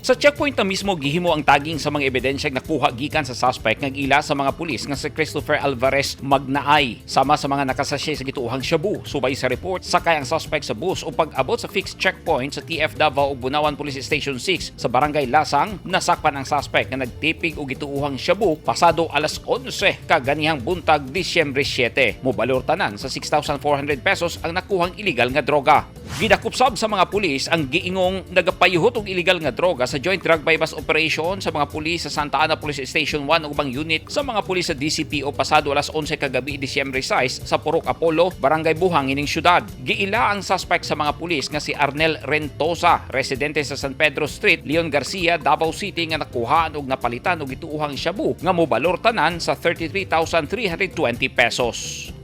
Sa checkpoint na mismo gihimo ang tagging sa mga ebidensya nga nakuha gikan sa suspect nga ila sa mga pulis nga si Christopher Alvarez Magnaay, sama sa mga nakasasya sa gituohang shabu. Subay sa report, sakay ang suspect sa bus o pag-abot sa fixed checkpoint sa TF Davao ug Bunawan Police Station 6 sa Barangay Lasang, nasakpan ang suspect nga nagtipig og gituohang shabu pasado alas 11 kaganihang buntag, Disyembre 7. Mobalor tanan sa 6,400 pesos ang nakuhang illegal nga droga. Gidakop sab sa mga pulis ang giingong nagapayuhot og illegal nga droga sa joint drug buy-bust operation sa mga pulis sa Santa Ana Police Station 1 ug ubang unit sa mga pulis sa DCPO pasado alas 11 kagabi, Disyembre 6, sa Purok Apollo, Barangay Buhangin ning syudad. Giila ang suspect sa mga pulis nga si Arnel Rentosa, residente sa San Pedro Street, Leon Garcia, Davao City, nga nakuhaan og napalitan og gituohang shabu nga mobalor tanan sa 33,320 pesos.